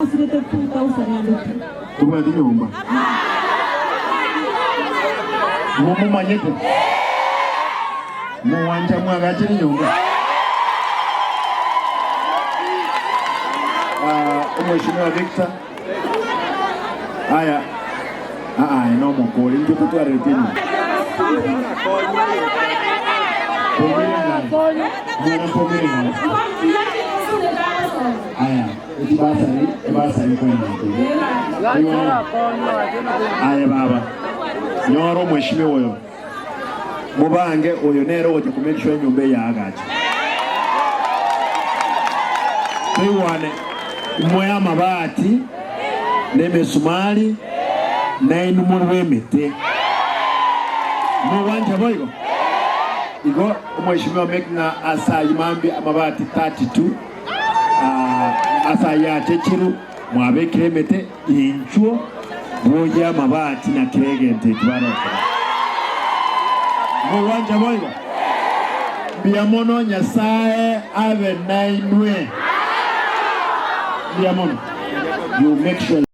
Asirete 2002. Tobwati nyomba. Momomanyete? Mowancha mwagachire nyomba? Ah, Omweshimiwa Victor. Aya, aa, aye nomokori, intwe totwarerete nyomba. Pomire ng'ai? Mwana pomire ng'ai? Aya, Etibasari, ebasari nkoenete. Aye baba, nyora omweshimiwa oyo, mobange oyo nere ogocha ko make sure enyomba eye yaagachwa. Toigwane, moe amabati na emesumari nainwe morue emete. Mogwancha boigo? Igo omweshimiwa make ng'a ase ayio mambia amabati 32. Ase ayio achechiru mwabekire emete, inchuo bwoyie amabati na kera egento eki barokora. Mogwancha boigo? Mbuya mono, Nyasae abe nainwe. Mbuya mono. You make sure.